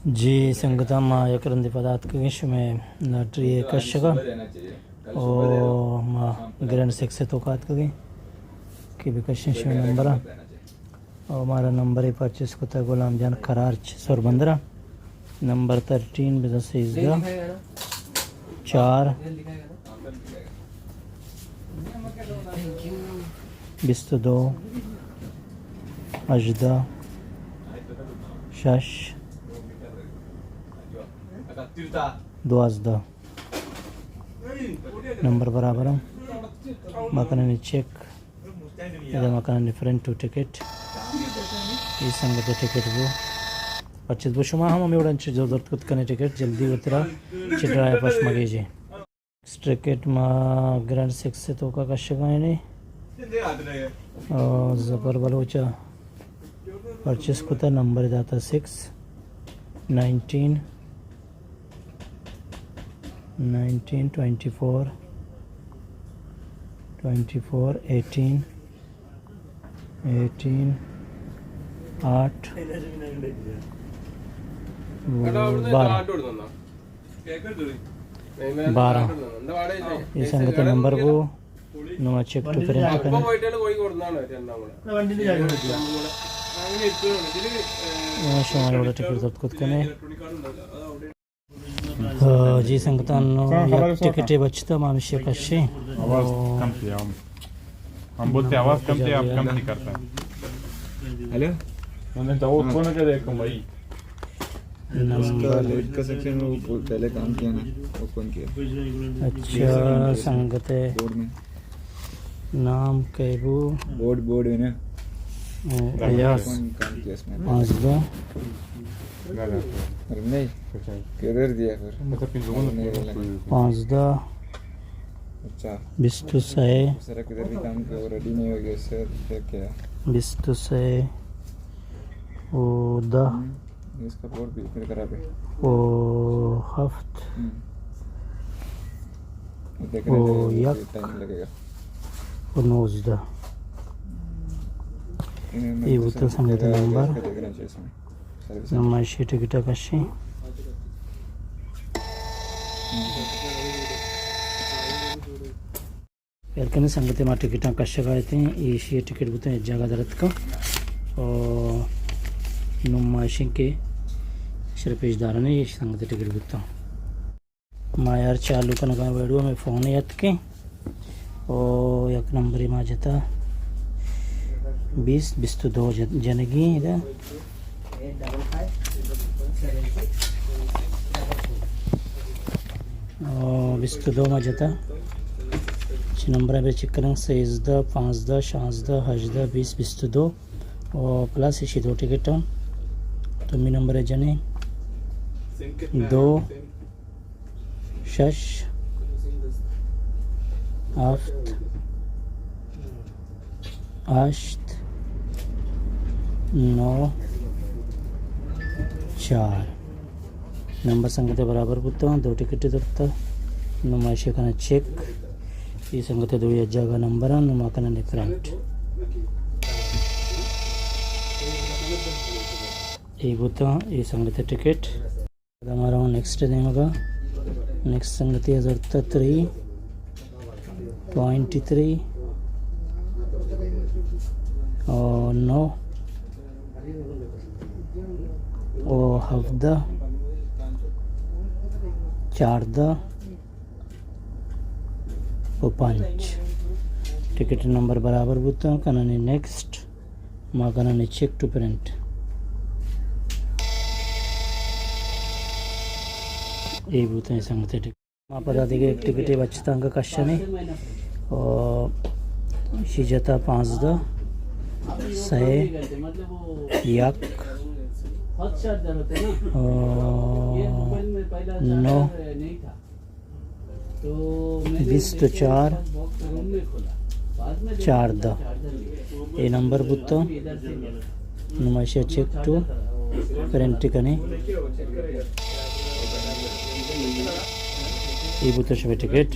جی سنگتاں، ما یک رندے پدا اتکگیں شمئے لاٹری ءِ کشگ ءَ، او ما گرینڈ سکس ءِ توکا اتکگیں کہ بکشیں شمئے نمبر ءَ۔ او مارا نمبرے پرچیز کتگ غلام جان کرارچ سوربندر ءَ، نمبر تھرٹین بزاں سیزدہ، چار، بیست و دو، ہژدہ، شش، دوازدہ۔ نمبر برابر اَں۔ ما کنیں چیک۔ ادا ما کنیں فرنٹ ٹو ٹکٹ۔ اے سنگت ءِ ٹکٹ بو۔ پرچیز بو۔ شما ہم ہمے وڑا چہ زرت کت کنے ٹکٹ، جلدی وترا چہ ڈرا ءَ پش مگیجے۔ ٹکٹ ما گرینڈ سکس ءِ توکا کشگ ءَ ایں۔ او ظفر بلوچ ءَ پرچیز کتا، نمبر داتا six, nineteen, nineteen, twenty four, twenty four, eighteen, eighteen, آٹھ، بارہ۔ بارہ۔ اے سنگت ءِ نمبر بو۔ نوں ما چیک ٹو پرنٹ کنیں۔ شما وڑا ٹکٹ زرت کت کنے۔ آ، جی سنگتاں، نوں یک ٹکٹے بچتا، ما ہمیشی کشیں۔ آواز کم کیا ہم۔ ہم بولتے آواز کم کیا، آپ کم نہیں کرتا۔ ہیلو؟ میں نے تو وہ کون کر رہے کم بھائی؟ اس کا نمبر۔ لائٹ کا سیکشن وہ پہلے کام کیا نا، وہ کون کیا؟ اچھا، سنگت ءِ بورڈ میں۔ نام کئے بو؟ بورڈ، بورڈ ہے نا؟ اے، ایاز۔ کون کام کیا اس میں؟ پانزدہ۔ ارے نہیں۔ کدھر دیا پھر؟ پانزدہ۔ اچھا۔ بیست و سہ۔ سر کدھر بھی کام کیا، وہ ریڈی نہیں ہو گیا سر، پھر کیا؟ بیست و سہ۔ او دہ۔ ہم۔ اس کا بورڈ بھی پھر خراب ہے۔ او ہفت۔ ہم۔ دیکھنا او پڑے گا، یک۔ ٹائم لگے گا۔ او نوزدہ۔ اے بوتا سنگت ءِ نمبر۔ نوں ما ایشی ٹکٹ ءَ کشیں۔ خیر کنیں سنگتے، ما ٹکٹاں کشگ ءَ اتیں، ایشی ٹکٹ بوتاں یک جاگہ در اتکاں۔ او نوں ما ایشی کہ شر پیش دارنے، ایشی سنگتے ٹکٹ بوتاں۔ ما یار چالو کنگا ویڈیو، ہمے فون اتکیں۔ او یک نمبرے ما جتا، بیست، بیست و دو جن-، جنگی ادا۔ او بیست و دو ما جتا۔ چی نمبر ہے بے چیک کریں، سیزدہ، پانزدہ، شانزدہ، ہژدہ، بیست، بیست و دو۔ او پلس ایشی دو ٹکٹ ہم۔ تو می نمبر ہے جنیں۔ دو۔ شش، ہفت، ہشت، نو، چار۔ نمبر سنگت برابر بوتا، دو ٹکٹ درتا۔ نوں ما ایشی کناں چیک۔ اے سنگت دو یک جاگہ نمبر آں، نوں ما کناں پرنٹ۔ اے بوتا، اے سنگت ٹکٹ۔ پدا ما رواں نیکسٹ ءِ دیمگا۔ نیکسٹ سنگتے ءَ زرتا تھری ٹوئنٹی تھری، او نو، او ہفدہ، چاردہ، او پنچ۔ ٹکٹ نمبر برابر بوتا، کناں نیکسٹ۔ ما کناں چیک ٹو پرنٹ۔ اے بوتیں سنگتے ٹکٹ۔ ما پدا دگہ یک ٹکٹے بچتا انگا کشنے۔ او شی جتا پانزدہ، سئے، یک، او نو، بیست و چار، چاردہ۔ اے نمبر بوتا۔ نوں ما ایشی چیک ٹو پرنٹ کنیں۔ اے بوتا شمئے ٹکٹ۔